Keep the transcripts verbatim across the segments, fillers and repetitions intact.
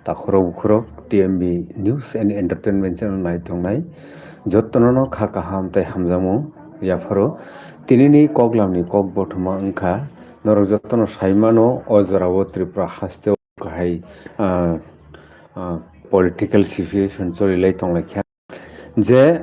Takhorok bukhorok T M B News and Entertainment channel nai tongnai jottono no kha kaham tei hamjakmung yapharo. Tinini koklamni kok bothoma wngkha, norok jottono saimano o jorao Tripura haste o kahai, ah, ah, political situation choli lai tonglaikha. Je,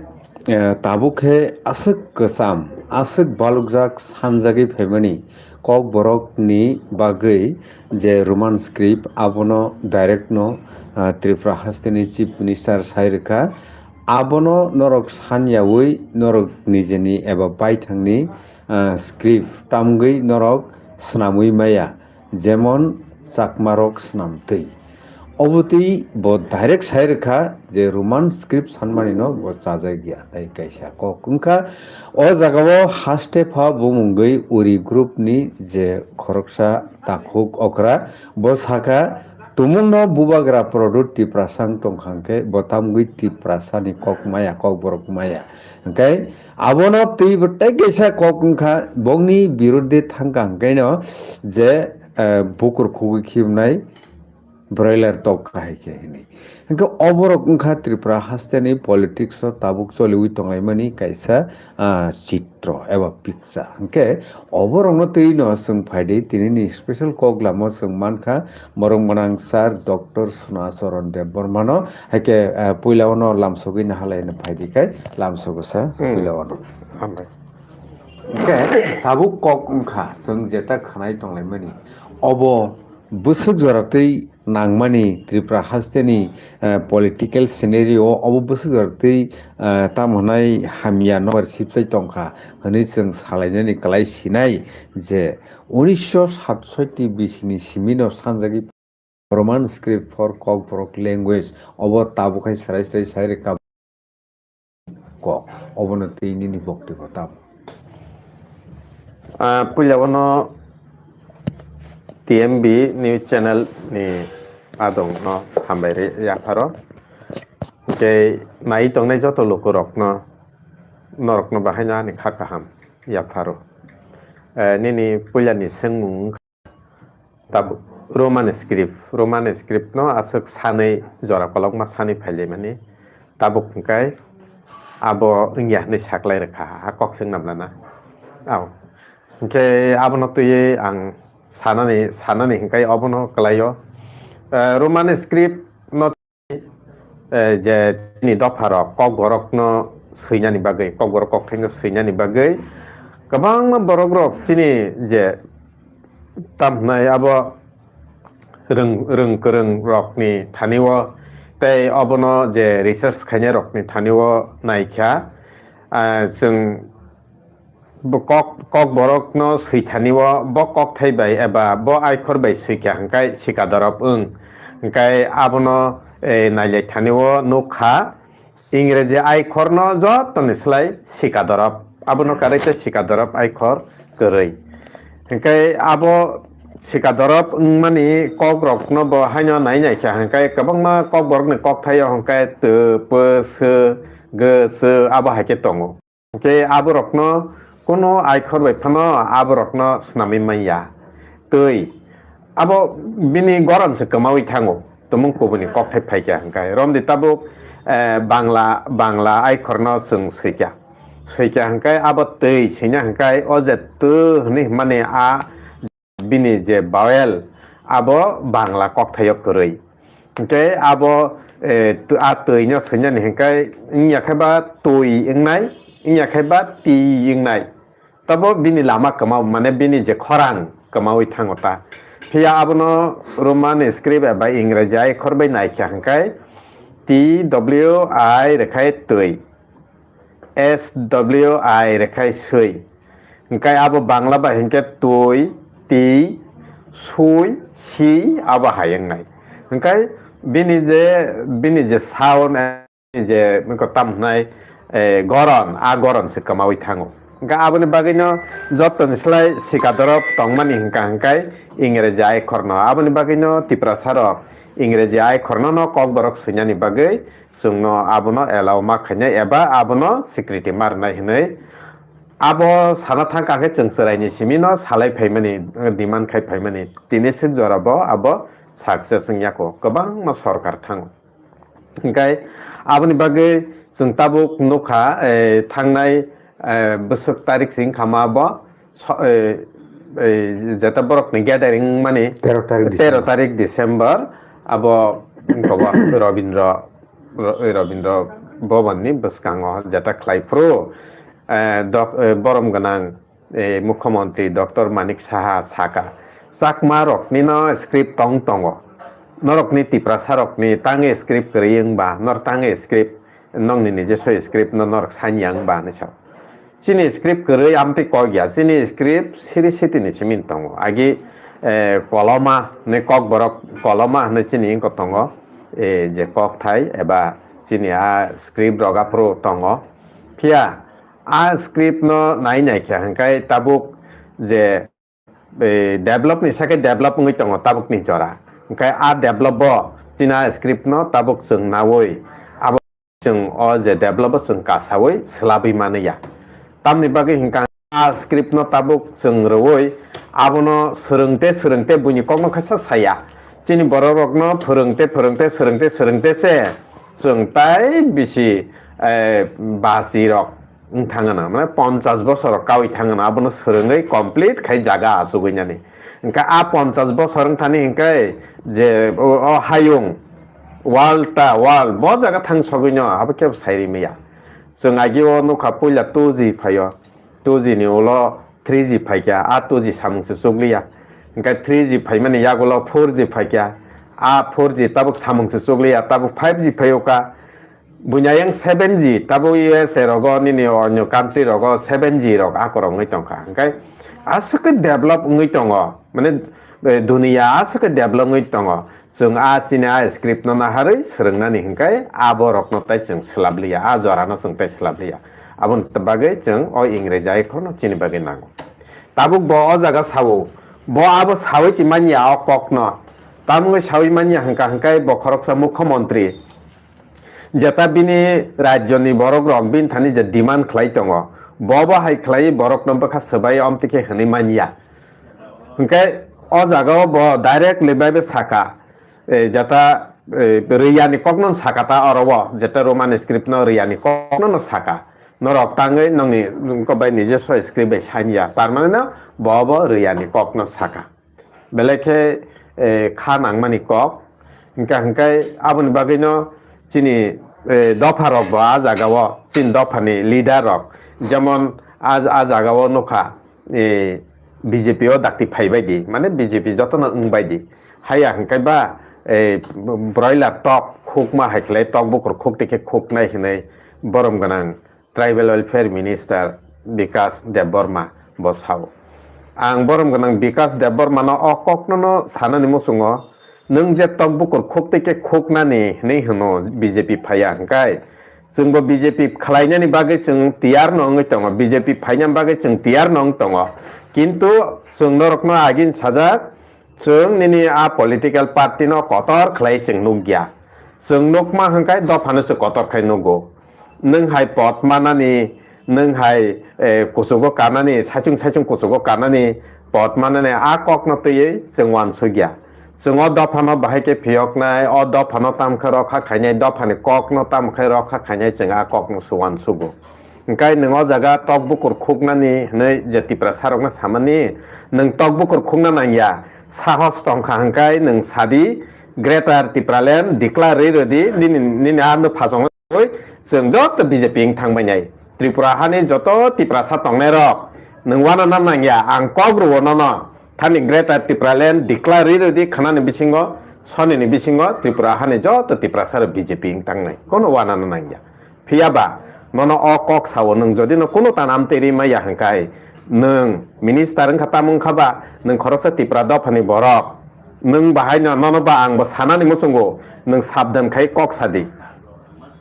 eh, tabuk khe aswk kwcham, aswk balukjak sanjagwi phaimani Kokborokni bagwi je Roman script, abono direct no, ah, Tripura hasteni Chief Minister sai rwkha. Abono norok sanyaui norok nijeni eba baithangni, ah, script tamgwi norok swnamwi maya. Jemon Chakmarok swnamtwi. Obo twi bo direct sai rwkha je Roman script sanmani no bo chajak ya, tei kaisa kok wngkha. O jagao haste pha bumungwi Uri group ni je khoroksa takhuk okra, bo sakha, tumung no bubagra Pradyut Tiprasa wng tongkha hwnkhe bo tamgwi Tiprasa ni kok maya, kok borok maya. Hwnkhe abono twi bo tei kaisa kok wngkha, bongni birodhe thangkha hwnkhe no je, eh, bukur khugwi khibnai broiler tok kahai khe hini. Hwnkhe oborok wngkha Tripura hasteni politics o tabuk choliwi tonglaimani kaisa, ah, chitro eba picture. Hwnkhe oborokno twi no chwng phaidi, tinini special kok lamo chwng mankha, borok mwnang sir Doctor Sona Charan Debbarmano, hai khe, eh, puila ono lamsogwi nahalai no phaidi khai lamsogo sa Hmm. puila ono. Hambai. Hwnkhe tabuk kok wngkha, chwng jeta khwnai tonglaimani. Obo bwswk jora twi nangmani Tripura hasteni, eh, political scenario, obo bwswk jora twi, eh, tamo hwnai hamya nokbar sipsai tongkha hwnwi chwng salainani kwlai sinai je unisho satsotti bisini simino sanjagwi Roman script for Kokborok language, obo tabuk hai srai srai sai rwkha kok, obono twi nini boktwbo tamo. Ah, puila ono T M B news channel ni adong no hambai ri yapharo. Tei nai tongnai joto lukurokno, norokno bahaino ani kha kaham yapharo. Eh, nini puilani swngmung Tabuk Roman script, Roman script no aswk sanwi jora kolokma sanwi phailaimani. Tabuk hwnkhe abo wngya hwnwi saklai rwkha, a kok swng namlana. Au. Hwnkhe abono twiwi ang sanani, sanani hwnkhe obono kwlaio. Eh, Roman script no eh, je chini dopharok kokborokno swinani bagwi, kokborok kokthaino swinani bagwi kwbangma borokrok chini je tamhnai abo rwng, rwng kwrwng rokni thani-o tei obono je research khainai rokni thani-o naikha, ah, chwng Bo kok, kokborokno swithani-o bo kokthai bai eba bo aikhor bai swikha hwnkhe sikadorop wng. Hwnkhe abono, eh, nailaithani-o nukha, Ingreji aikhorno jotoni slai sikadorop. Abono karwi khe sikadorop aikhor kwrwi. Hwnkhe abo sikadorop wngmani kokrokno bo haino nai naikha hwnkhe kwbangma kokborokni kokthaio hwnkhe tw, pw, sw, gw, sw abo hai khe tongo. Hwnkhe aborokno kuno aikhor bai phano aborokno swnamwi manya. Twi abo bini goron se kwmawi thango, tumung kubuni kokthai phaikha hwnkhe. Romdi tabuk, eh, Bangla, Bangla aikhorno chwng swikha. Swikha hwnkhe abo twi swina hwnkhe o je tw hwnwi hwnmani a bini je vowel, abo Bangla kokthaio kwrwi. Hwnkhe abo, eh, tw-, a twino swinani hwnkhe wngya khe ba twi wngnai, wngya khe ba ti wngnai. Tabo bini lama kwmao, mane bini je khorang kwmawi thango ta. Phiya abono Roman script eba Ingreji aikhor bai naikha hwnkhe T W I rwkhe twi. S W I rwkhe swi. Hwnkhe abo Bangla bai hwnkhe twi, ti, swi, si abo hai wngnai. Hwnkhe bini je, bini je sound, eh, je miko tam hwnai, eh, goron, a goron se kwmawi thango. Hwnkhe aboni bagwino jotoni slai sikadorop tongmani hwnkha hwnkhe Ingreji aikhorno. Aboni bagwino Tiprasa rok Ingreji aikhorno no kokborok swinani bagwi chwngno abono allow ma khainai eba abono security ma rwnai hwnwi abo sana thangkha khe chwng chwraini simino salai phaimani, demand khai phaimani. Tini swk jorabo abo success wngya kho, kwbangma sorkar thango. Hingkai aboni bagwi chwng tabuk nukha, eh, thangnai, eh, bwswk tarik se wngkha ma bo, so-, eh, eh, jeta borokni gathering wngmani tero tarik December. Tero tarik December, abo wngkha bo Robindra, Ro-, Robindra Bhavanni bwskango jeta khlai phuru, eh, dok-, eh, borom gwnang, eh, Mukhyamantri Doctor Manik Saha saka, Chakma rokni no script tong tongo, norokni Tiprasa rokni tangwi script kwrwi wngba, nor tangwi script, nokni nijeso script no norok sanya wngba hinwi sa. Chini script kwrwi amtwi kok ya, chini script siri siti ni simi tongo. Agi, eh, koloma ni kok borok koloma hinwi chini wngkha tongo, eh, je kok thai eba chini a script rok aphuru tongo. Phiya a script no nai nai khe hingkai tabuk je, eh, develop ni sakhe develop wngwi tongo tabuk ni jora. Hingkai a develop bo chini a script no tabuk chwng naui abo chwng o je develop o chwng kasaui swlabwi mani ya. Tamni bagwi hingkha a script no tabuk chwng rwui abono swrwngte swrwngte buini kokno khaisa saya. Chini borok rokno phwrwngte phwrwngte swrwngte swrwngte se chwng tai bisi, eh, basi rok wng thangana, mane ponchas bosor rok kaui thangana, abono swrwngwi complete khai jaga achugwi nani. Hingkha a ponchas bosor wng thani hingkhe je o, o hayung world ta world bo jaga thang sogwi no abo kebo sai rimaya. Chwng agi o nukha puila two G phaio, two G ni ulo three G phaikha, a two G samung se chukliya. Hingkhe three G phaimani yagulo four G phaikha, a four G tabuk samung se chukliya, tabuk five G phaio ka. Buini ayang seven G, tabuk U S A rogo, nini onyo country rogo seven G rok akorok wngwi tongkha. Hingkhe aswk khe develop wngwi tongo, mane, eh, duniya aswk khe develop wngwi tongo. Chwng a chini a script no naharwi swrwngnani hingkhe a borokno tai chwng swlabliya, a jorano chwng tai swlabliya. Aboni bagwi chwng o Ingreji ai khorno chini bagwi nango. Tabuk bo o jaga sao, bo abo saui si manya o kokno. Tamungwi saui manya hingkha hingkhe bo khoroksa mukhyamantri. Jeta bini rajyoni borok rok bini thani je demand khlai tongo, bo bo hai khlai borok no bwkha swbai omtwi khe hwnwi man ya. Hwnkhe o jaga o bo direct le bai be saka, eh, jeta, eh, rwya ni kok no saka ta oro o, jeta Roman script no rwya ni kok no no saka. Norok tangwi nongni wngkha bai nijeso script bai sign ya, tar mane no bo bo rwya ni kok no saka. Belai khe, eh, kha nangmani kok. Hingkha hingkhe aboni bagwino chini, eh, dopha rok bo a jaga o, chini dopha ni leader rok, jemon a, a jaga o nukha, eh, B J P o dakti phai bai di, mane B J P jotono wng bai di. Haya hingkhe ba, eh, broiler tok khukma hai khlai tok bukur khuk twi khe khuknai hinwi borom gwnang Tribal Welfare Minister Bikash Debbarma bo sao. Ang borom gwnang Bikash Debbarma no o kok no no sanani muchungo, nwng je tok bukur khuk twi khe khuknani hinwi hwno B J P phaiya hwnkhe, chwngbo B J P khlainani bagwi chwng tiyar no wngwi tongo, B J P phainani bagwi chwng tiyar no wng tongo, kintu chwng norokno agini sajak, chwng nini a political party no kotor khlai chwng nukya. Chwng nukma hwnkhe dophano se kotor khai nugo. Nwng hai pot manani, nwng hai, eh, kuchugo kanani, saichung saichung kuchugo kanani pot manani a kokno twiwi chwng uansukya. Chwng o dophano bahai khe phiyoknai, o dophano tamkhe rokha khainai, dophani kokno tamkhe rokha khainai chwng a kokno se uansugo. Hwnkhe nwng o jaga tok bukur khuknani hwnwi je Tiprasarokno samani, nwng tok bukur khukna nangya, sahos tongkha hwnkhe nwng sadi, Greater Tipraland declare rwi rwdi, nini, nini ano phasongo chwng joto B J P wng thangbainai. Tripura hani joto Tiprasa tongnairok nwng uanana nangya, ang kok rwo nono, thani Greater Tipraland declare rwi rwdi, khwnani bisingo, sonini bisingo Tripura hani joto Tiprasarok B J P wng tangnai, kono uanana nangya. Phiya ba, nono o kok sao, nwng jodi no kunu tanam twi ri maya hwnkhe, nwng minister wngkha tamo wngkha ba, nwng khoroksa Tipra dophani borok, nwng bahai no, nono ba ang bo sanani muchungo, nwng sabdan khai kok sadi.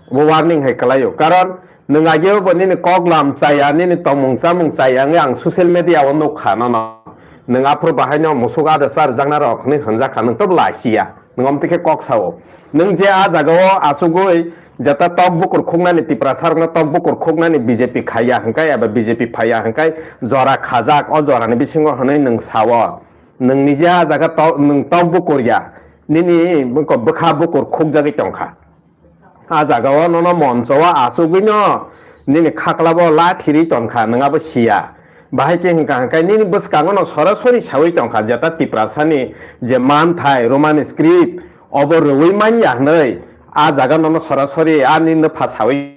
Bo warning hai kwlaio. Karon nwng ageo bo nini kok lam chaya, nini tongmung chamung chaya wngwi ang social media o nukha nono. Nwng aphuru bahai no musuk ada char jakna rok hinwi hwnjakha, nwng tobo lachia. Nwng omtwi khe kok sao. Nwng je a jaga o achugwi jeta tok bukur khuknani Tiprasarokno tok bukur khuknani B J P khaiya hwnkhe eba B J P phaiya hwnkhe jora khajak, o jorani bisingo hwnwi nwng sao. Nwng nije a jaga to-, nwng tok bukur ya. nini bwkha bukur khukjagwi tongkha. A jagao nono moncho o achugwino nini khaklabo lathirwi tongkha, nwng abo siya. Bahai khe hwnkha hwnkhe nini bwskango no sorasori sawi tongkha, jeta Tiprasani je manthai Roman script obo rwui manya hwnwi a jaga nono sorasori a nini phasawi.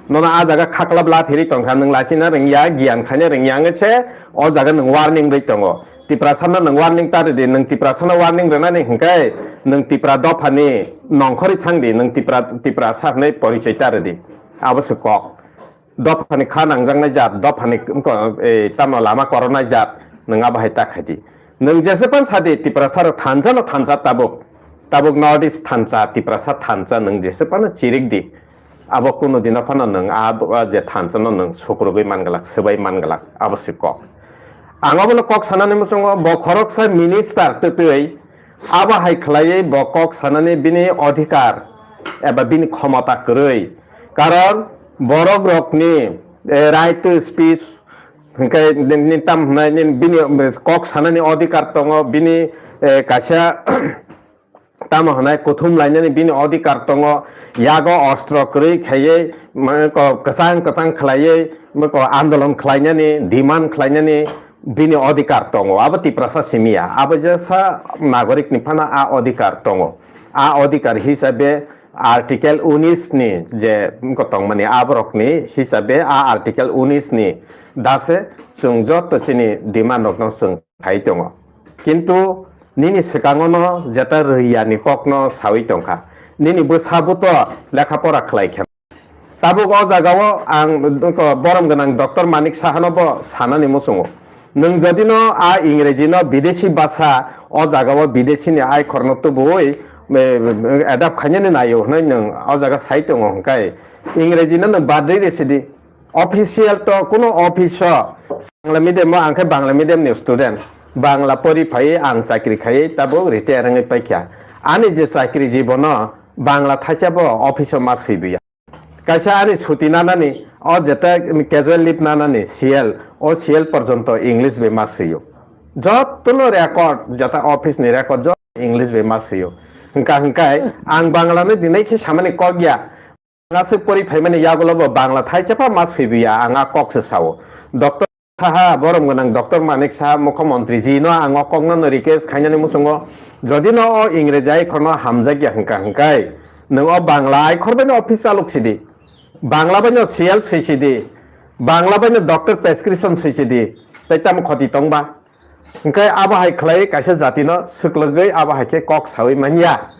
Nono a jaga khaklap lathirwi tongkha, nwng lachina rwngya, giyan khaina rwngya wngwi se o jaga nwng warning rwi tongo. Tiprasano nwng warning ta rwdi, nwng Tiprasano warning rwnani hwnkhe nwng Tipra dophani nongkhorwi thangdi, nwng Tipra, Tiprasa hwnwi porichoi ta rwdi. Abo se kok. Dophani kha nangjaknai jat, dophani wngkha, eh, tamo lama koronai jat, nwng abo hai ta khaidi. Nwng jese pan sadi, Tiprasarok thansa no thansa tabuk. Tabuk North East thansa, Tiprasa thansa, nwng jese pano chirik di. Abo kunu dino phano nwng a, a je thansa no nwng sukrugwi manglak, swbai manglak, abo se kok. Ang obono kok sanani muchungo, bo khoroksa minister twtwi abo hai khlaiwi bo kok sanani bini odhikar eba bini khomota kwrwi. Karon borok rokni, eh, right to speech hwnkhe nini tam hwnai nini bini kok sanani odhikar tongo, bini, eh, kaisa tamo hwnai kuthum lainani bini odhikar tongo, yago ostro kwrwi khaiwi, mane ko kwchang kwchang khlaiwi, mane ko andolon khlainani, demand khlainani bini odhikar tongo. Abo Tiprasa simi ya, abo jesa nagorik ni phano a odhikar tongo. A odhikar hisabe Article unis ni je wngkha tongmani aborokni hisabe a Article unis ni dase chwng joto chini demand rokno chwng khai tongo. Kintu nini swkango no jeta rwiyani kokno sawi tongkha. Nini bwsa buto lekha pora khlai khe. Tabuk o jagao ang borom gwnang Doctor Manik Sahano bo sanani muchungo. Nwng jodi no a Ingreji no bidesi basa o jagao bidesi ni aikhor no tubuwi, eh, adapt khainani naio hwnwi nwng o jaga sai tongo hwnkhe Ingreji no nwng badri resi di. Official to kuno office o Bangla medium o ang khe Bangla medium ni student. Bangla pori phai ang chakri khai tabuk retire wngwi paikha. Ani je chakri jibono Bangla thaisa bo office o ma swibiya. Kaisa ani suti nanani, o jeta casual leave nanani C L, o C L porjonto English bai ma swiyo. Jotono record, jeta office ni record joto English bai ma swiyo. Hwnkha hwnkhe ang Bangla no dinai khe samani kok ya. Ang aswk pori phaimani yagulo bo Bangla thaisa pha ma swibiya, ang a kok se sao. Doctor Saha, borom gwnang Doctor Manik Saha, Mukhyamantri ji no ang o kokno no request khainani muchungo, jodi no o Ingreji aikhor no hamjakya hwnkha hwnkhe, nwng o Bangla aikhor bai no office chalok sidi, Bangla bai no C L swi sidi, Bangla bai no doctor prescription swi sidi, tei tamo khoti tongba? Hwnkhe abo hai khlai kaisa jati no swklwgwi abo hai khe kok sawi manya.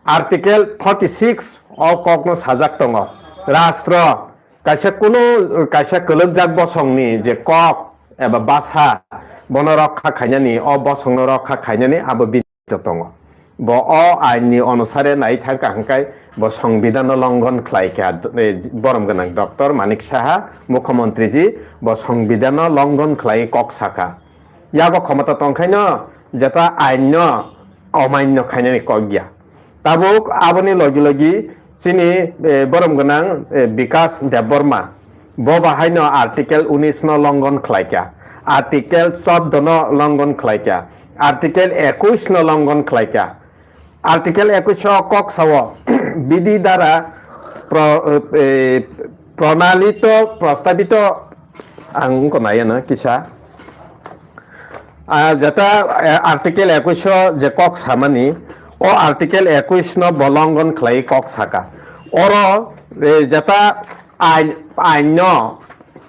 Article forty six o kok no sajak tongo, rastro kaisa kunu kaisa kwlwkjak bosongni je kok eba basa, bono rokha khainani, o bosongno rokha khainani abo bini tongo. Bo o ainni onusare nai thangkha hwnkhe bo songbidano longhon khlai kha, eh, borom gwnang Doctor Manik Saha, Mukhyamantri ji, bo songbidano longhon khlai kok sakha. Yago khomota tongkhaino jeta ainno omainno khainani kok ya. Tabuk aboni logi logi chini, eh, borom gwnang, eh, Bikas Debbarma, bo bahaino Article unis no longhon khlaikha, Article chordo no longhon khlaikha, Article ekush no longhon khlaikha. Article ekush o kok sao, bidhi dara pro-, eh, pranalito prostabito, ang wngkha nai ano kisa. Ah, jeta, eh, Article ekush o je kok samani, o Article ekush no bo longhon khlai kok saka. Oro, eh, jeta ain, ain no,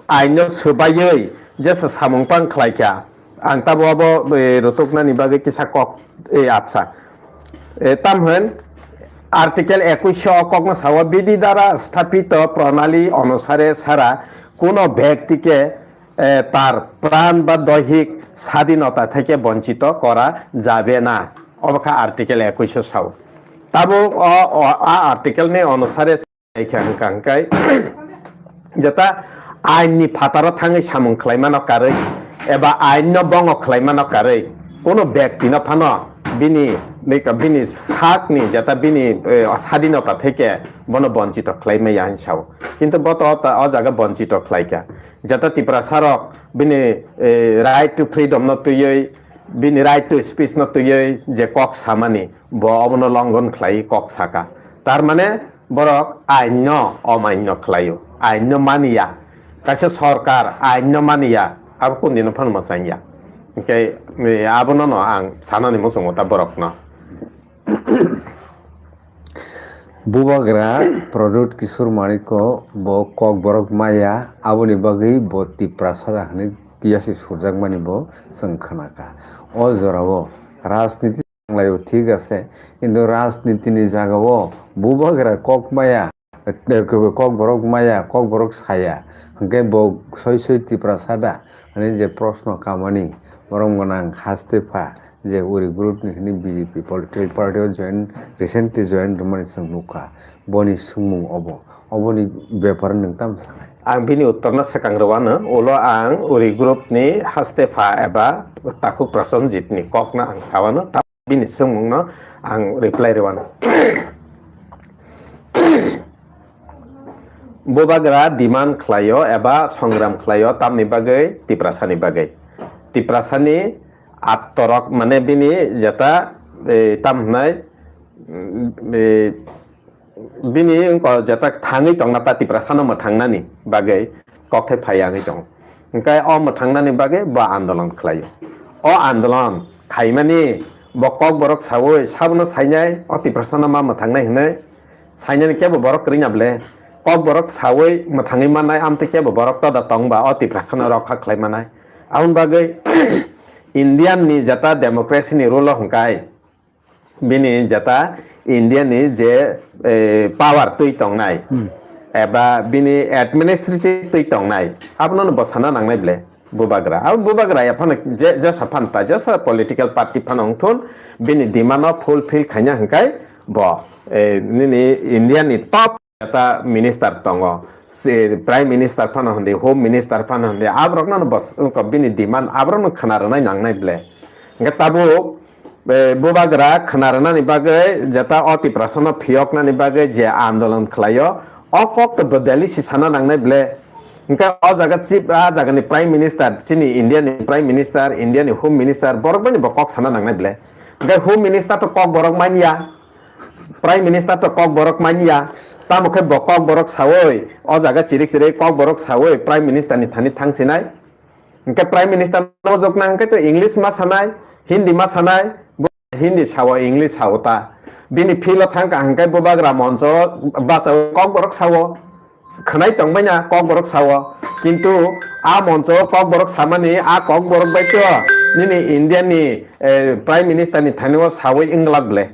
ain no swbaiwi jesa samung pang khlaikha. Ang tabo abo, eh, rutuknani bagwi kisa kok, eh, atsa. Eh, tam hwn, Article ekush o kokno sao, "Bidhi dara sthapito pranali onusare sara kuno byakti ke, eh, tar pran ba doihik sadhinota theke bonchito kora jabe na." Obo kha Article ekush o sao. Tabuk o, o, a article ni onusare Khe hwnkha hwnkhe, jeta ain ni phataro thangwi samung khlaimano karwi eba ain no bongo khlaimano karwi, kuno byakti no phano bini, bini sak ni jeta bini, eh, sadinota theke bono bonchito khlaimaya hinwi sao. Kintu bo to ta o jaga bonchito khlaikha. Jeta Tiprasa rok bini, eh, right to freedom no twiwi, bini right to speech no twiwi je kok samani, bo obono longon khlai kok saka. Tar mane borok ain no omain no khlaio, ain no maniya. Kaisa sorkar ain no maniya, abo kundino phano mwchangya. Hwnkhe, eh, abono no ang sanani muchungo ta borokno. Bubagra Pradyut Kishore Manikko bo Kokborok maya, aboni bagwi bo Tiprasa da hwnwi yasi surjakmani bo chwng khnakha. O jorao rajniti tanglaio, thik ase, kintu rajnitini jagao Bubagra kok maya, Kokborok maya, Kokborok saya, hwnkhe bo soi soi Tiprasa da hwnwi je proshno kamani, borom gwnang haste pha, je uri group ni hwnwi B J P political party o join, recently join rwmani chwng nukha. Boni swngmung obo, oboni bepar nwng tamo sanai? Ang bini uttor no swkang rwano, ulo ang uri group ni haste pha eba takhuk Prosenjit ni kok no ang sawano, ta bini swngmung no ang reply rwano. Bubagra demand khlaio eba songram khlaio tamni bagwi, Tiprasa ni bagwi. Tiprasa ni attorok, mane bini jeta, eh, tam hwnai, mm, eh, bini wngkha jeta thangwi tongna ta Tiprasa no mwthangnani bagwi kokthai phai wngwi tongo. Hwnkhe o mwthangnani bagwi bo andolon khlaio. O andolon khaimani bo Kokborok sawi sabono sainai, o Tiprasa no ma mwthangnai hwnwi sainani kebo borok kwrwngya ble? Kokborok sawi mwthangwi mannai, amtwi kebo borok toda tongba o Tiprasa no rokha khlai mannai. Aboni bagwi Indian ni jeta democracy ni rule o hwnkhe bini jeta India ni je, eh, power twi tongnai, hmm, eba bini administrative twi tongnai, abono no bo sana nangnai ble Bubagra. Abo Bubagra ya phano je, jesa phan ta, jesa political party phano wngthun, bini demand no fulfill khaina hwnkhe bo, eh, nini India ni top jeta minister tongo, se Prime Minister phano hwndi, Home Minister phano hwndi, aborokno no bos-, wngkha bini demand, aborokno khna rwnai nangnai ble. Hwnkhe tabuk, eh, Bubagra khna rwnani bagwi jeta o Tiprasa no phiyoknani bagwi je andolon khlaio, o kok to bo Delhi si sana nangnai ble. Hwnkhe o jaga chief, a jagani Prime Minister, chini India ni Prime Minister, India ni Home Minister, borok bai ni bo kok sana nangnai ble. Hwnkhe Home Minister to Kokborok manya. Prime Minister to Kokborok manya, tamo khe bo Kokborok sawi, o jaga chirik chirik Kokborok sawi Prime Minister ni thani thang sinai. Hwnkhe Prime Minister no jokna hwnkhe to English ma sanai, Hindi ma sanai, bo Hindi sao, English sao ta. Bini field o thang ka hwnkhe Bubagra moncho bachawi Kokborok sao. Khwnai tongbaina Kokborok sao, kintu a moncho Kokborok samani, a Kokborok bai to nini India ni, eh, Prime Minister ni thani o sawi wng glak ble.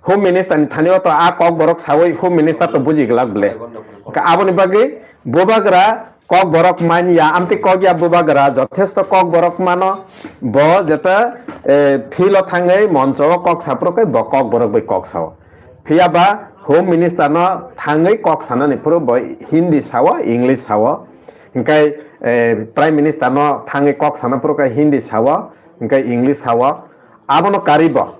Home Minister ni thani o to a Kokborok sawi Home Minister to buji glak ble. Ka aboni bagwi Bubagra Kokborok manya, amtwi kok ya Bubagra, jothesto Kokborok mano, bo jeta, eh, field o thangwi moncho o kok saphuru khe bo Kokborok bai kok sao. Phiya ba Home Minister no thangwi kok sanani phuru bo Hindi sao, English sao. Hwnkhe, eh, Prime Minister no thangwi kok sana phuru khe Hindi sao, hwnkhe English sao. Abono karwi bo.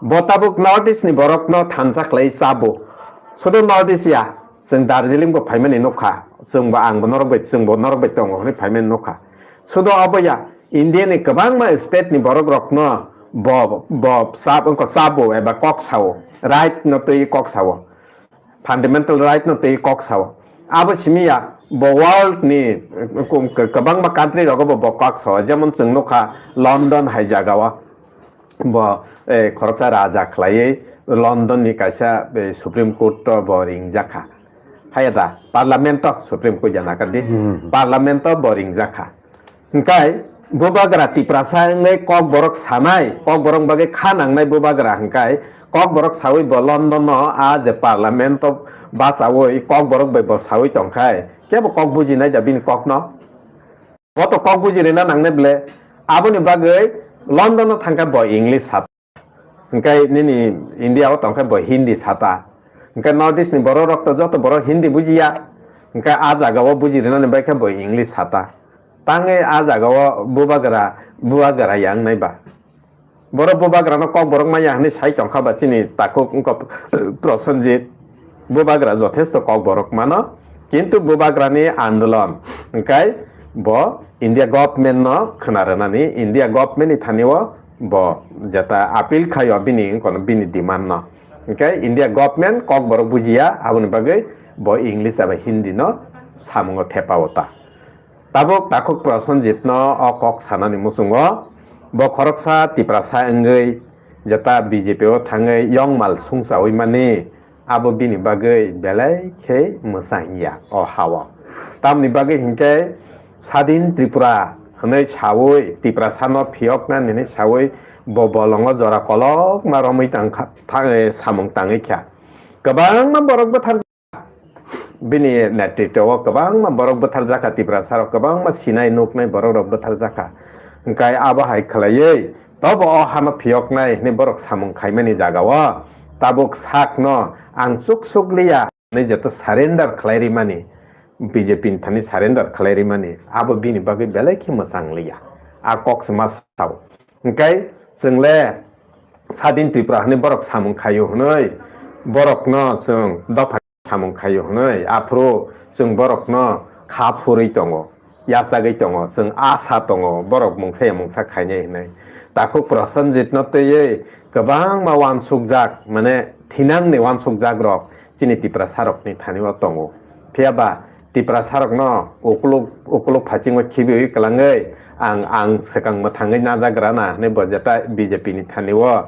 Bo tabuk North East ni borok no thansa khlai chabo. Sudu North East ya, chwng Darjeeling bo phaimani nukha. Chwng bo, ang bo norok bai, chwng bo norok bai tongo hwnwi phaimani nukha. Sudu obo ya, India ni kwbangma state ni borok rok no bo, bo chab-, wngkha chabo eba kok sao, right no twi kok sao, fundamental right no twi kok sao. Abo simi ya, bo world ni, eh, kwbangma country rogo bo, bo kok sao, jemon chwng nukha London hai jagao bo, eh, khoroksa raja khlaiwi London ni kaisa, eh, Supreme Court o bo ringjakha. Haya da, Parliament o Supreme Court ya naka di, hmm, Parliament o bo ringjakha. Hwnkhe Bubagra Tiprasa wngwi Kokborok sanai, Kokborok bagwi kha nangnai Bubagra hwnkhe Kokborok sawi bo London o a je Parliament o bachawi Kokborok bai bo sawi tongkhai, kebo kok bujinai da bini kokno? Bo to kok buji rwna nangnai ble. Aboni bagwi London o thangkhe bo English sa. Hwnkhe nini India o tongkhe bo Hindi sata. Hwnkhe North East ni borok rok to joto borok Hindi bujiya. Hwnkhe a jaga o buji rwnani bai khe bo English sata. Tangwi a jaga o Bubagra, Bubagra ya wngnai ba. Borok Bubagra no Kokborok manya hwnwi sai tongkha ba chini takhuk wngkha Prosenjit. Bubagra jothesto Kokborok mano, kintu Bubagra ni andolon hwnkhe bo India government no khna rwnani, India government ni thani o bo jeta appeal khaio bini, kono bini demand no. Hwnkhe India government kokborok bujiya, aboni bagwi bo English eba Hindi no samungo thepa o ta. Tabuk takhuk Prosenjit no o kok sanani muchungo bo khoroksa Tiprasa wngwi jeta B J P o thangwi yongmal sungchawi mani, abo bini bagwi belai khe mwchang ya o ha-o. Tamni bagwi hinkhe Sadin Tripura hwnwi sawi Tiprasa no phiyokna nini sawi bo bolongo jora kolokma romwi tang kha, tha-, samung tangwi kha. Kwbangma borok bwthar bini netritwo o kwbangma borok bwthar jakha, Tiprasa rok kwbangma sinai nuknai borok rok bwthar jakha. Hwnkhe abo hai khwlaiwi tobo o hano phiyoknai hwnwi borok samung khaimani jaga o tabuk sakno ang chuk suk liya hwnwi jeto surrender khlai rimani, B J P ni thani surrender khlai rimani abo bini bagwi belai khe mwchang liya. A kok se ma sao. Hwnkhe chwng le Sadin Tripura hwnwi borok samung khaio hwnwi borokno chwng dopha samung khaio hwnwi, aphuru chwng borokno kha phurwi tongo, yachagwi tongo, chwng asa tongo, borok mungsa ya mungsa khainai hwnwi. Takhuk Prosenjit no twiwi kwbangma uansukjak, mane thinangni uansukjak rok chini Tiprasa rokni thani o tongo. Phiya ba Tiprasa rokno ukuluk, ukuluk phasingo khibiwi kwlangwi ang, ang swkang mwthangwi najagra na hwnwi bo jeta B J P ni thani o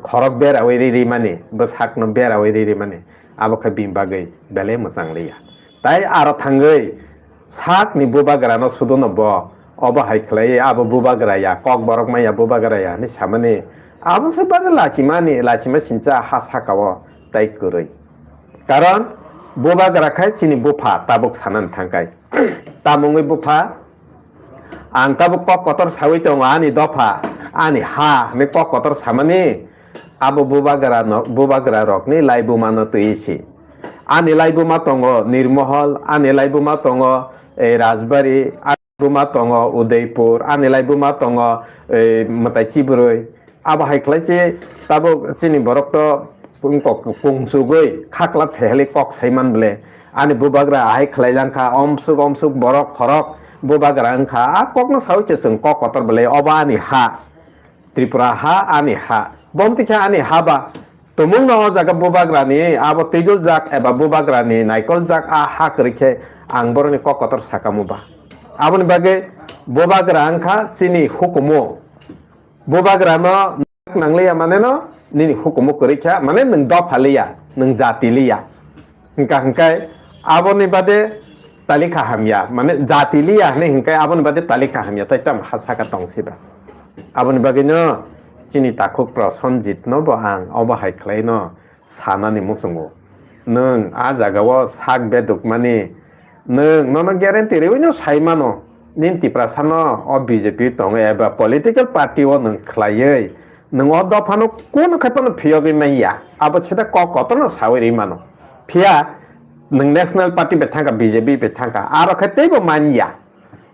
khorok berawi ri rimani, bwsakno berawi ri rimani. Abo khe bini bagwi belai mwchang liya. Tai aro thangwi sakni bubagrano suduno bo, obo hai khlaiwi abo bubagra ya, kok borok maya bubagra ya hwnwi samani. Abo se bade lachimani, lachima sincha ha saka-o tai kwrwi. Karon bubagra khai chini bupha tabuk sanani thangkai. Tamungwi bupha, ang tabuk kok kotor sawi tongo, ani dopha, ani ha hwnwi kok kotor samani. Abo bubagra no, bubagra rokni laibuma no twi si. Ani laibuma tongo Nirmohol, ani laibuma tongo, eh, Rajbari, ani laibuma tongo Udaipur, ani laibuma tongo, eh, Mwtai Chibrwi. Abo hai khlai se tabuk chini borok to kung kok, kung sugwi khakla thehli kok sai man ble. Ani bubagra ahai khlai jang kha, omsuk omsuk borok khorok bubagra wng kha. A kok no sawi se chwng kok kotor ble, obo ani ha. Tripura ha ani ha. Bomti khe ani ha ba. Tumung no o jaga bubagrani abo twiduljak eba bubagrani naikoljak a ha kwrwi khe ang boroni kok kotor sakamu ba. Aboni bagwi bubagra wngkha chini hukumu. Bubagra no nangliya mane no nini hukumu kwrwi kha, mane nwng dopha liya, nwng jati liya. Hwnkha hwnkhe aboni bade talika hamya, mane jati liya hwnwi hwnkhe aboni bade talika hamya, tai tamo ha saka tong siba. Aboni bagwino chini takhuk Prosenjit no bo ang obo hai khlai no sanani muchungo. Nwng a jagao sak bedukmani, nwng nono guarantee rwino sai mano, nini Tiprasa no o B J P tongo eba political party o nwng khlaiwi, nwng o dophano kunu khai phano phiyogwi manya, abo sida kok kotorno sawi rwi mano. Phiya nwng National Party bai thangkha, B J P bai thangkha, aro khe teibo manya.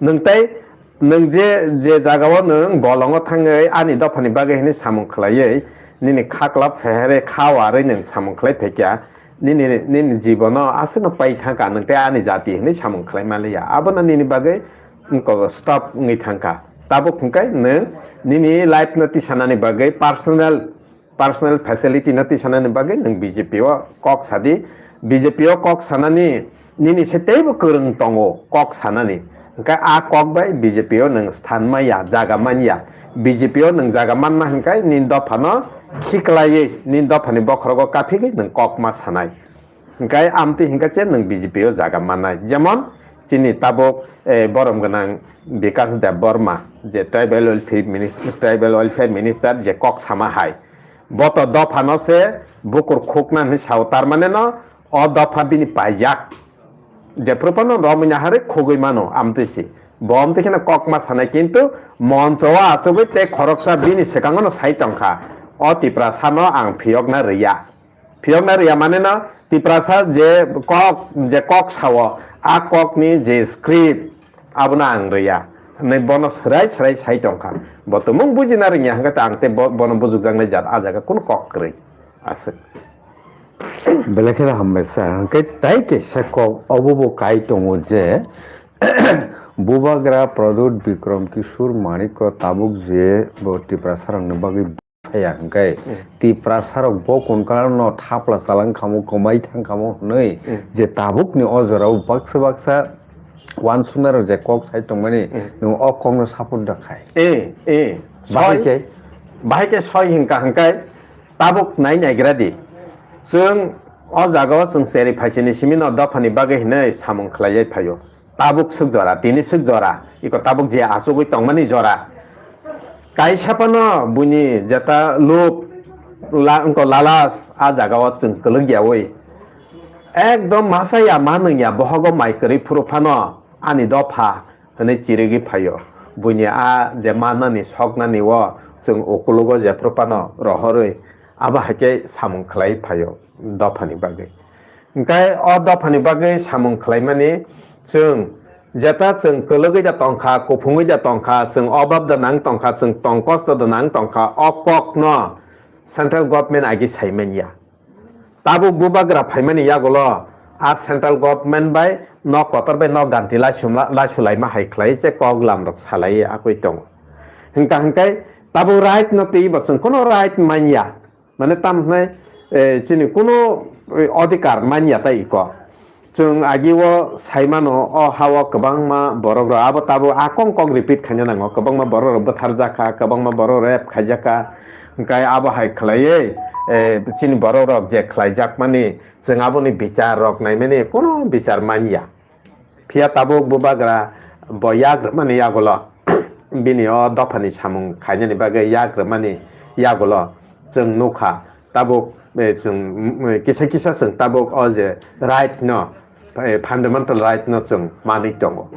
Nwng tei nwng je, je jagao nwng bolongo thangwi ani dophani bagwi hwnwi samung khlaiwi, nini kha kwlap phehere kha warwi nwng samung khlai phaikha, nini, nini jibono aswkno pai thangkha, nwng tei ani jati hwnwi samung khlai manliya. Abono nini bagwi wngkok stop wngwi thangkha. Tabuk hwnkhe nwng nini life no tisanani bagwi personal, personal facility no tisanani bagwi nwng B J P o kok sadi. B J P o kok sanani nini se teibo kwrwng tongo kok sanani. Hwnkhe a kok bai B J P o nwng sthan manya, jaga manya. B J P o nwng jaga manna hwnkhe nini dophano khiklaiwi, nini dophani bokhorogo kaphigwi nwng kok ma sanai. Hwnkhe amtwi hwnkhe se nwng B J P o jaga mannai. Jemon chini tabuk, eh, borom gwnang Bikas Deb Barma, je tribal welfare minister, tribal welfare minister je kok sama hai. Bo to dophano se bukur khukna hwnwi sao, tar mane no o dopha bini paijak. Jephru phano romwi naharwi khugwi mano amtwi si. Bo amtwi kheno kok ma sanai, kintu moncho o achugwi tei khoroksa bini swkango no sai tongkha, o Tiprasa no ang phiyokna rwya. Phiyokna rwya mane no Tiprasa je kok, je kok sao, a kok ni je script, abono ang rwya. Hwnwi bono swrai swrai sai tongkha. Bo tumung bujina rwngya hwnkhe ta ang tei bo-, bono bujukjaknai jat a jaga kunu kok kwrwi. Aswk. Belai kheno hambai sir. Hwnkhe tai kaisa kok obo bo kai tongo je, Bubagra Pradyut Bikram Kishore Manikko tabuk je bo Tiprasarokni bagwi phaiya hwnkhe, Hmm. Tiprasarok bo kunkarano thapla chalang khamo, kwmai thang khamo hwnwi Hmm. je tabukni o jorao baksa baksa uansuknairok je kok sai tongmani, Hmm. nwng o kokno support da khai. Eh, eh, Bahai soi, khe? Bahai khe soi hwnkha hwnkhe tabuk nai naigra di. Chwng o jagao chwng cheri phaisini simi no dophani bagwi hwnwi samung khlaiwi phaio. Tabuk swk jora, tini swk jora, iko tabuk je achugwi tongmani jora. Kaisa phano buini jeta lub la-, wngko lalas a jagao chwng kwlwk yaui. Ekdom masa ya ma nwng ya bohogo mai kwrwi phuru phano ani dopha hwnwi chirigwi phaio. Buini a je mannani soknani o chwng ukulugo jephru phano rohorwi abo hai khe samung khlai phaio dophani bagwi. Hwnkhe o dophani bagwi samung khlaimani chwng jeta chwng kwlwgwi da tongkha, kuphungwi da tongkha, chwng obab da nang tongkha, chwng tong kosto da nang tongkha, o kokno central government agi sai manya. Tabuk bubagra phaimani yagulo a central government bai nok kotor bai nok ganti laisumla-, laisulaima hai khlai se kok lamrok salai akui tongo. Hwnkha hwnkhe tabuk right no twibo chwng kuno right manya. Mane tam hwnai, eh, chini kuno, eh, odhikar manya tai iko. Chwng agi o sai mano, o ha o kwbangma borok rok abo tabuk a kong kok repeat khaina nango, kwbangma borok rok bwthar jakha, kwbangma borok rape khaijak kha, hwnkhe abo hai khlaiwi, eh, chini borok rok je khlaijakmani, chwng aboni bichar rok naimani, kono bichar manya. Phiya tabuk bubagra bo yak rwmani yagulo, bini o dophani samung khainani bagwi yak rwmani yagulo, chwng nukha, tabuk, eh, chwng, mm, kisa kisa chwng tabuk o je right no, eh, fundamental right no chwng manwi tongo.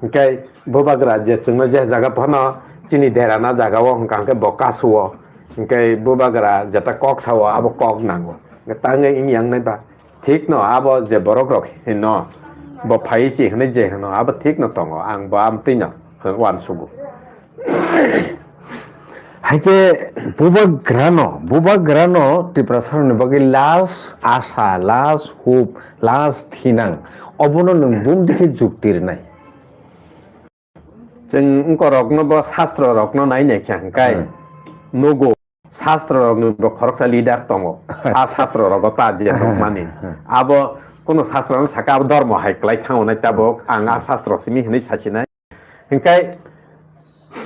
Hwnkhe bubagra je chwngno je jaga phano chini derana jaga o hwnkha hwnkhe bo kasu o, hwnkhe bubagra jeta kok sao abo kok nango. Hwnkhe tangwi wng yang nai ba thik no abo je borok rok hino bo phai si hwnwi je hino abo thik no tongo, ang bo amtwi no uansugo. Haikhe bubagrano, bubagrano Tiprasarokni bagwi last asa, last hope, last thinang, obono nwng bumdi khe jukti rwnai? Chwng wngkorokno bo sastro rokno nai nai khe hwnkhe Hmm. nugo, sastro rokni bo khoroksa leader tongo. A sastro rogo ta je tongmani. Hmm. Abo kuno sastro no saka abo dhormo hai klai thango nai tabuk. Ang a sastro simi hwnwi sasinai. Hingkai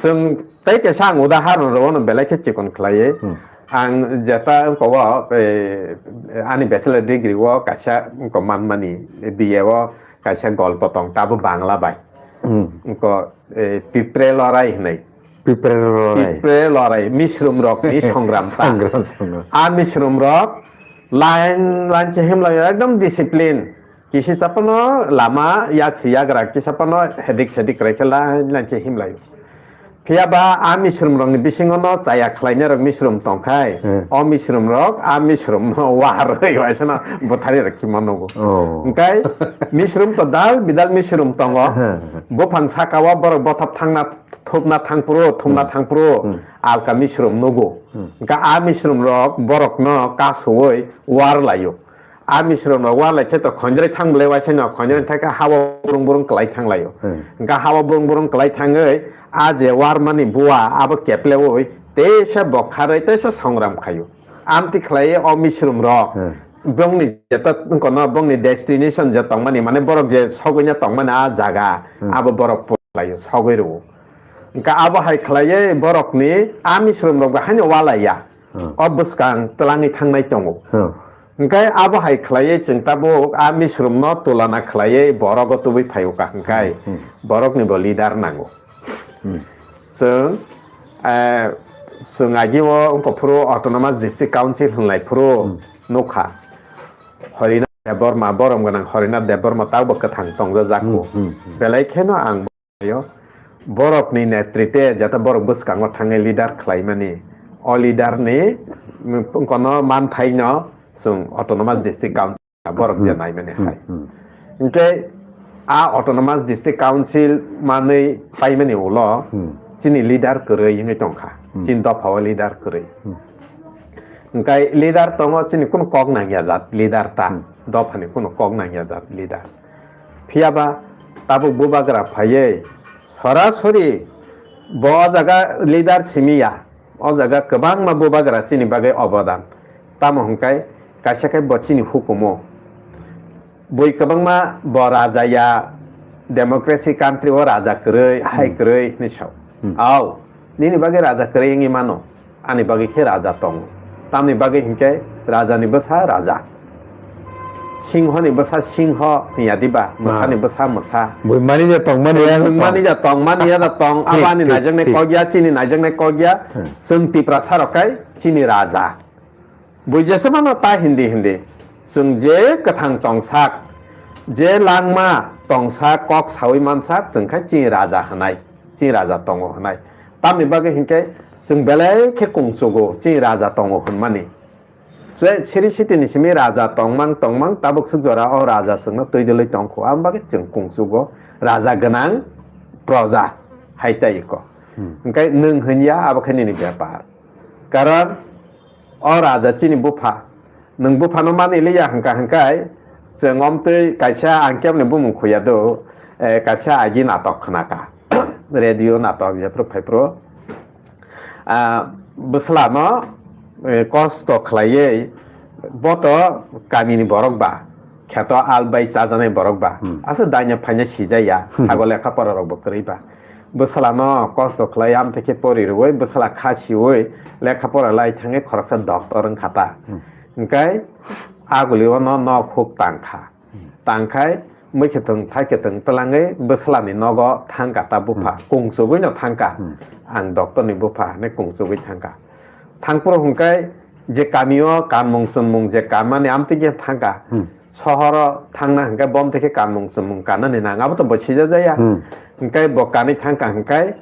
chwng tei kaisa ang udaharon rwno belai khe chikon khlaiwi. Hmm. Ang jeta wngko o, eh, ani bachelor degree o kaisa wngko manmani, B A o kaisa golpo tong, tabo Bangla bai. Hmm. Wngko, eh, Pipre Lorai hinwi. Pipre Lorai. Pipre Lorai, misrum rokni songram ta. Songram, songram. A misrum rok line, line se himlai ekdom discipline. Kisi chapano lama yak si yagra, kisa pano hedik sedik krai khe line line khe himlai. Phiya ba a misrum rokni bisingo no chaya khlainai rok misrum tongkhai, Hmm. o misrum rok a misrum no warwi waisa no bwthari rok khima nugo. Oh. Hingkai misrum to dal bidal misrum tongo. Hmm. Buphang saka o borok bothop thangna thupna thangphuru, thumna Hmm. thangphuru, Hmm. alka misrum nugo. Hmm. Hingka a misrum rok borok no kasuwi war laio. A misrum rok war lai khe to khonjrai thang bwlai waisa no, khonjrai thang khe hao burung burung kwlai thang laio. Hmm. Hingka hao burung burung kwlai thangwi a je war mani bua abo keplewi teisa bokharwi teisa songram khaio. Amtwi khlaiwi o misrum rok Hmm. bongni jeta kono bongni destination je tongmani, mane borok je sogwina tongmani a jaga, Hmm. abo borok purlaio, sogwi rwo. Hingka abo hai khlaiwi borokni a misrum rok bo haino walaiya. Hmm. O bwskang twlangwi thangnai tongo. Hmm. Hingke abo hai khlaiwi chwng tabuk a misrumno tulana khlaiwi borogo tubui phaio ka hingkai Hmm. borokni bo leader nango. Hmm. Chwng, eh, chwng agi o wngkha phuru Autonomous District Council hwnlai phuru Hmm. nukha. Horinath Debbarma, borom gwnang Horinath Debbarma tabo kwthang tongjajakho. Hmm, hmm, hmm. Belai kheno ang Yo, borokni netrite jata borok bwskango thangwi leader khlaimani, o leader ni, mm, kono manthaino chwng Autonomous District Council borok je Hmm. naimani Hmm, hai. Hmm. Hinkhe a Autonomous District Council manwi paimani ulo Hmm. chini leader kwrwi wngwi tongkha, Hmm. chini dophao leader kwrwi. Hmm. Hinkhe leader tongo chini kunu kok nangya jat leader ta, Hmm. dophani kunu kok nangya jat leader. Phiya ba Tabuk bubagra phaiwi sorasori bo o jaga leader simi ya, o jaga kwbangma bubagra chini bagwi obodan. Tamo hwnkhe kaisa khe bo chini hukumu. Bui kwbangma bo raja ya, democracy country o raja kwrwi, hai kwrwi hinwi sao. Au, nini bagwi raja kwrwi wngwi mano. Ani bagwi khe raja tongo. Tamni bagwi hinkhe rajani bwsa raja. Singhoni bwsa singho hinya diba, mwsani bwsa mwsa. Bui mani ja tong mani ya da tong. Mani ja tong, mani ya da tong. Thik, abo ani thik, naijaknai thik. Kok ya, chini naijaknai kok ya. Hmm. Chwng Tiprasa rok kai chini raja. Bui jesa mano ta hindi hindi. Chwng je kwthang tongsak, je langma tongsak, kok sawi mansak, chwng khai chini raja hinai, chini raja tongo hinai. Tamni bagwi hinkhe chwng belai khe kungchugo, chini raja tongo hinmani. Je siri sitini simi raja tongmang tongmang tabuk swk jora o raja chwngno twi dwlwi tongkho. Aboni bagwi chwng kungchugo, raja gwnang proja hai tai ko. Hmm. Hinkhe nwng hinya abo khe nini bepar. Karon o raja chini bupha. Nwng buphano mani liya hwnkha hwnkhe chwng omtwi kaisa ang kebni bumung khuya do, eh, kaisa agi natok khnaka. Radio natok jephru phaiphru. Ah, bwslano, eh, kosto khlaiwi boto kamini borok ba, kheto al bai chajaknai borok ba. Hmm. Aswk daina phaina sijaya, hmm, sago lekha pora rok bo kwrwi ba. Bwsala no kosto khlai, amtwi khe pori rwui, bwsala kha siui, lekha pora lai thangwi khoroksa doctor wng kha ta. Hmm. Hwnkhe aguli o no nok huk tang kha. Hmm. Tang khai mui khe thwng thai khe thwng twlangwi bwsala ni nogo thang kha ta bupha. Hmm. Kung chugui no thang kha. Hmm. Ang doctor ni bupha hinwi kung chugui thang kha. Thang phuru hwnkhe je kami o kanmung chunmung je kanmani amtwi khe thang kha. Hmm. Sohoro thangna hwnkhe bom twi khe kanmung chumung kannani nang, abo to bo sijajaya. Hmm. Hwnkhe bo kanwi thangkha hwnkhe,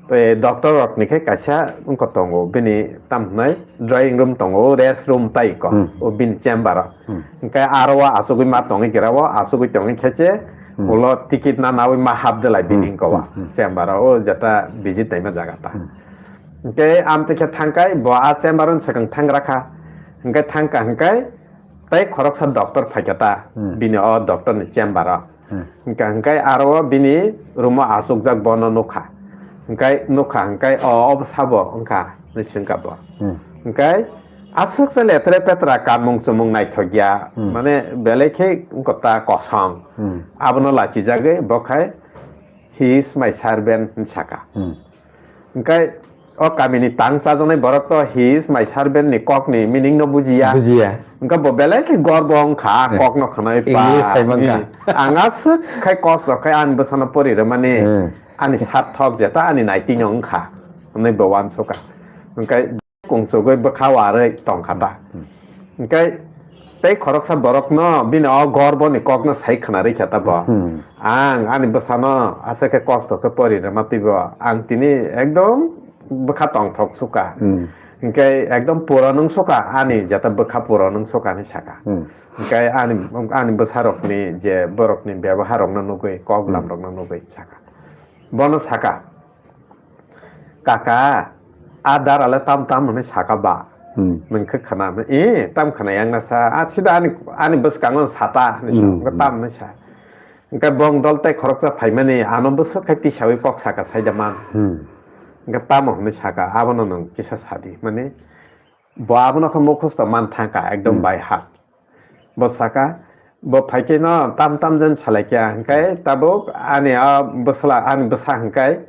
eh, doctor rokni khe kaisa wngkha tongo, bini tamo hwnai drawing room tongo, rest room tai ko, hmm, o bini chamber o. Hmm. Hwnkhe aro o achugwi ma tongwi gira o, achugwi tongwi khe se, hmm, ulo ticket na nawi ma hap de lai bini, hmm, hwnkhe o, hmm, hmm, chamber o, o jeta visit naima jaga ta. Hmm. Hwnkhe amtwi khe thangkhai bo a chamber o swkang thangra kha, hwnkhe thangkha hwnkhe, tei khoroksa doctor phaikha ta, hmm, bini o doctor ni chamber o. Hmm. Hwnkha hwnkhe aro o bini room o achukjak bono nukha. Hwnkhe nukha hwnkhe o obo sabo wngkha hinwi swngkha bo. Hmm. Hwnkhe aswk se letre petra kanmung chumung naithok ya, hmm, mane belai khe wngkha ta kosong. Hmm. Abono lachijagwi bo khai, "He is my servant," hinwi sakha. Hmm. Hwnkhe o kamini tang chajaknai borok to "He is my servant" ni kokni meaning no bujiya. Bujiya. Hwnkhe bo belai khe gorbo wngkha, eh, kokno khwnai pa. English hai mankha. Ang aswk khai kosto khai ani bwsano pori rwmani, hmm, ani sarthok jeta ani naitino wngkha hwnwi bo uansukha. Hwnkhe kung chugui bwkha warwi tongkha ta. Hmm. Hwnkhe tei khoroksa borokno bini o gorboni kokno sai khwnarwi kha ta bo. Hmm. Ang ani bwsano aswk khe kosto khe pori rwma twibo ang tini ekdom bwkha tongthok sukha. Hmm. Hwnkhe ekdom puron wng sukha ani jeta bwkha puron wng sukha hinwi sakha. Hmm. Hwnkhe ani, ani bwsarokni je borokni beboharokno nugwi kok, hmm, lamrokno nugwi sakha. Bono sakha, "Kaka, a dara le tam tam hwnwi sakha ba?" Hmm. Nwng khe khna, "E, tam khna yang na sa, a sida ani, ani bwskango sata," hwnwi sa, hmm, hwnkhe tam hwnwi sa. Hwnkhe bong dol tei khoroksa phaimani ano bwswk khai tisaui kok saka saida man. Hmm. Hwnkhe tamo hwnwi saka, abono nwng kisa sadi, mani bo abono khe mukhusto man thangkha, ekdom, hmm, by heart. Bo saka, bo phaikhe no tam tam jen salaikha, hwnkhe tabuk ani a bwsla, ani bwsa hwnkhe,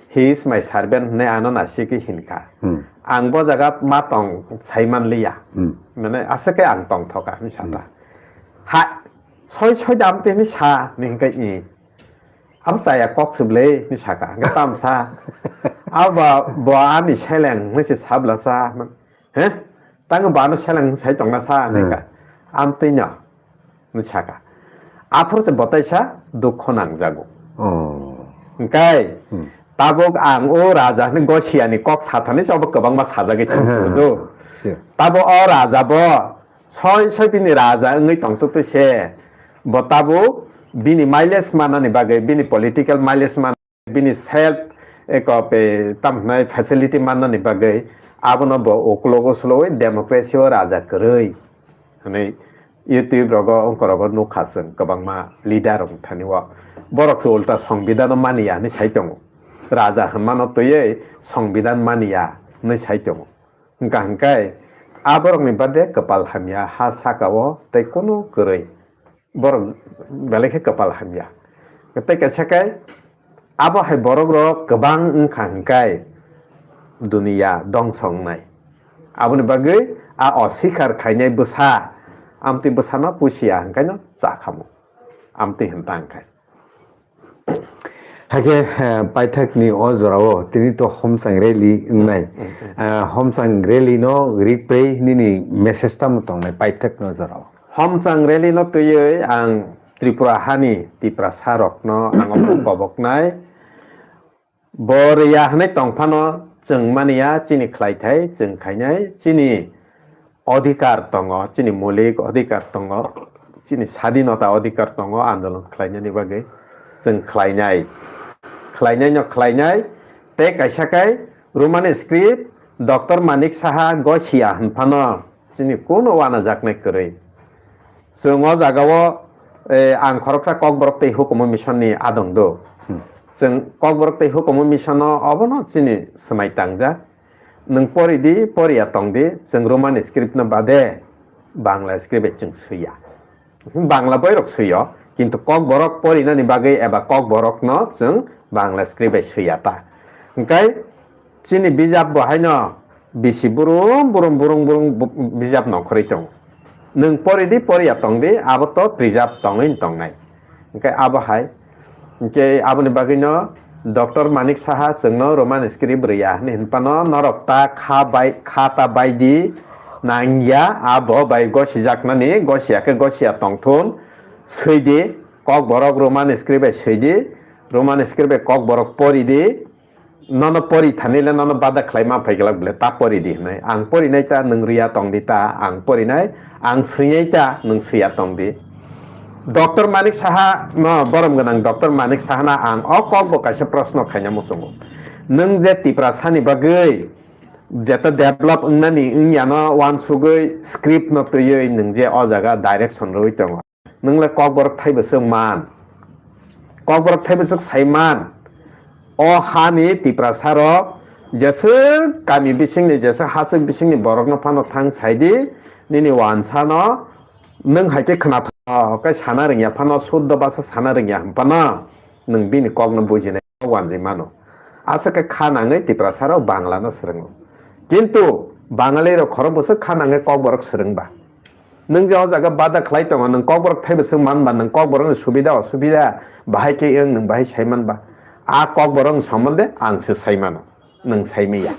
"He is my servant," hwnwi ano nasikgwi hinkha. Hmm. Ang bo jaga ma tong sai manliya. Hmm. Mane aswk khe ang tongthoka hinwi sata. Hmm. Ha, soi soi dam te hinwi sa, hinwi hwnkhe i. Abo chaya kok se bwle hinwi saka, hwnkhe tam sa. Abo bo ani seleng hinwi se sabla sa. He? Tang bo ano seleng sai tongna sa hinwi, hmm, ka. Amtwi no. Hinwi saka. Aphuru se botaisa dukho nangjago. Oh. Hwnkhe, hmm, tabuk ang o raja hinwi gosiani kok sathani se obo kwbangma sajagwi thangsu do. Sure. Tabuk o raja bo soi soi bini raja wngwi tongtwtwi se bo tabuk bini mileage manani bagwi, bini political mileage man, bini self, eko pe, tam hwnai facility mannani bagwi abono bo ukulogo sulowi democracy o raja kwrwi hwnwi YouTube rogo, ongkorogo nukha chwng kwbangma leader rok thani o. Borok se ulta songbidan no maniya hinwi sai tongo. Raja hinmano twiwi songbidan maniya hinwi sai tongo. Wngkha hwnkhe a borokni bade kwpal hamya ha saka-o tei kunu kwrwi. Borok belai khe kwpal hamya. Tei kaisa khe abo hai borok rok kwbang wngkha hwnkhe duniya dongso wngnai. Aboni bagwi a osikar khainai bwsa, amtwi bwsano pusiya hwnkhe no cha khamu. Amtwi hwn ta hwnkhe. Hakhe, eh, paithakni o jorao tini to homchang rally wngnai. Eh, homchang rally no rik pai nini message tamo tongnai paithakni o jorao? Homchang rally no twiwi ang Tripura hani Tiprasa rokno ang omo koboknai. Bo rwya hwnwi tongphano chwng maniya chini khlaithai chwng khainai, chini odhikar tongo, chini mulik odhikar tongo, chini sadinota odhikar tongo andolon khlainani bagwi chwng khlainai. Khlainaino khlainai, tei kaisa kai Roman script Doctor Manik Saha gosiya hwnphano chini kuno wanajaknai kwrwi. Chwng o jagao, eh, ang khoroksa Kokborok tei Hukumu Mission ni adong do. Hmm. Chwng Kokborok tei Hukumu Mission no obono chini swmai tangjak. Nwng pori di, poriya tong di, chwng Roman script no bade Bangla script bai chwng swiya. Bangla boirok swiyo, kintu Kokborok porinani bagwi eba Kokborok no chwng Bangla script bai swiya ta. Hwnkhe chini bijap bo haino bisi burum, burum, burum, burum bu-, bijap nongkhorwi tongo. Nwng pori di, poriya tong di, abo to preserve tongwi tongnai. Hwnkhe abo hai, hwnkhe aboni bagwino Doctor Manik Saha chwngno Roman script rwya hwnwi hwnphano norok ta kha bai, kha ta bai di nangya, abo bai gosijaknani, gosiya khe gosiya tongthun, swi di, Kokborok Roman script bai swi di, Roman script bai Kokborok pori di, nono pori thani le nono bada khlai ma phai glak bole ta pori di hwnwi. Ang porinai ta, nwng rwya tong di ta, ang porinai, ang swinai ta, nwng swiya tong di. Doctor Manik Saha no, borom gwnang Doctor Manik Saha na ang o kok bo kaisa proshno khaina muchungo. Nwng je Tiprasa ni bagwi jeto develop wngnani wngya no uansugwi script no twiwi nwng je o jaga direction rwui tongo. Nwng le Kokborok thai bwswk man. Kokborok thai bwswk sai man. O hani Tiprasa rok jeswk kami bisingni, jeswk haswk bisingni borokno phano thang sai di, nini uansano nwng hai khe khna tho, khe sana rwngya phano, suddo basa sana rwngya hwn phano nwng bini kokno bujinai wanjwi mano. Aswk khe kha nangwi Tiprasa rok Bangla no swrwngo. Kintu Bangali rok khorok bwswk kha nangwi Kokborok swrwng ba. Nwng je o jaga bada khlai tongo, nwng Kokborok thai bwswk man ba, nwng Kokborokni subida osubida bahai khe wng, nwng bahai sai man ba. A Kokborokni sombonde ang se sai mano, nwng sai manya.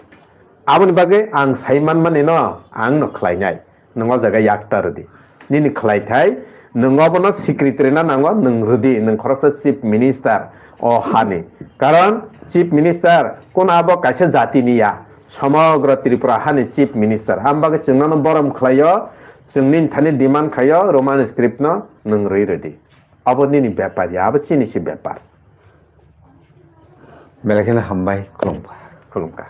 Aboni bagwi ang sai man mani no ang no khlai nai. Nwng o jaga yak ta rw di. Nini khlai thai, nwng obono secretary na nango, nwng rw di, nwng khoroksa chief minister o hani. Karon chief minister kono abo kaisa jati ni ya. Somogro Tripura hani chief minister. Am bagwi chwng nono borom khlaio, chwng nini thani demand khaio, Roman script no nwng rwi rw di. Abo nini bepar ya, abo chini se bepar. Belai kheno hambai, khulumkha. Khulumkha.